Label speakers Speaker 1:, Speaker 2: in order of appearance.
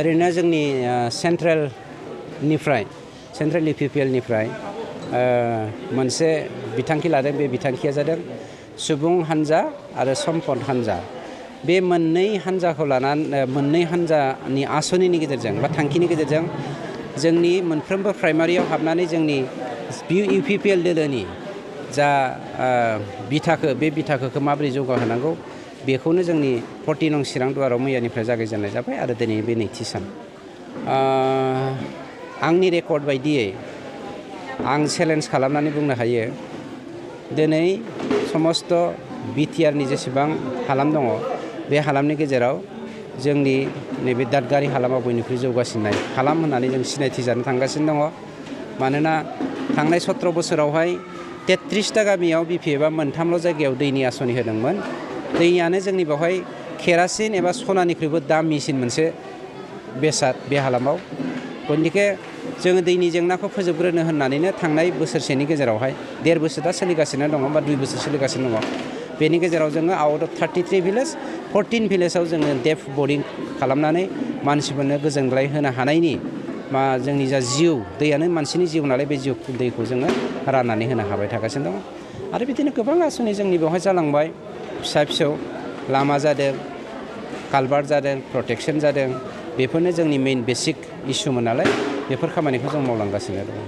Speaker 1: ओरैनो जोंनि सेन्ट्रेल UPPLनिफ्राय मोनसे बिथांखि लादों। बे बिथांखिया जादों सुबुं हान्जा आरो सम्पद हान्जा। बे मोननै हान्जाखौ लानानै मोननै हान्जानि आसनिनि गेजेरजों बा थांखिनि गेजेरजों जोंनि मोनफ्रोमबो प्राइमारियाव हाबनानै जोंनि UPPL दोलोनि जा बे बिथाखोखौ माबोरै जौगाहोनांगौ बेखौनो जोंनि 40 नं चिरां दुवाराव मैयानिफ्राय जागायजेननाय जाबाय आरो दिनै बे नैथि सान। आंनि रेकर्ड बायदियै आं चेलेन्ज खालामनानै बुंनो हायो दिनै समस्त BTRनि जेसेबां हालाम दङ बे हालामनि गेजेराव जोंनि नैबे दादगारि हालामा बयनिख्रुइ जौगासिननाय हालाम होननानै जों सिनायथि जानो थांगासिनो दङ। मानोना थांनाय 17 बोसोरावहाय 33टा गामियाव BPFआ मोनथामल' जायगायाव दैनि आसनि होदोंमोन। दैयानो जोंनि बेवहाय केरासिन एबा सनानिख्रुइबो दामिसिन मोनसे बेसाद बे हालामाव। गतिके जोङो दैनि जेंनाखौ फोजोबग्रोनो होननानैनो थांनाय बोसोरसेनि गेजेरावहाय 1.5 बोसोर दा सोलिगासिनो दङ बा 2 बोसोर सोलिगासिनो दङ। बेनि गेजेराव जोङो आउट अफ 33 भिलेज 14 भिलेजाव जोङो डेप्थ बरिं खालामनानै मानसिफोरनो गोजोनग्लाय होनो हानायनि जोंनि जा जिउ दैयानो मानसिनि जिउ नालाय बे दैखौ जोङो राननानै होनो हाबाय थागासिनो दङ। आरो बिदिनो गोबां आसनि जोंनि बेवहाय जालांबाय। फिसा फिसौ लामा जादों, कालभार्ट जादों, प्रटेक्सन जादों। बेफोरनो जोंनि मेइन बेसिक इसुमोन नालाय बेफोर खामानिखौ जों मावलांगासिनो दङ।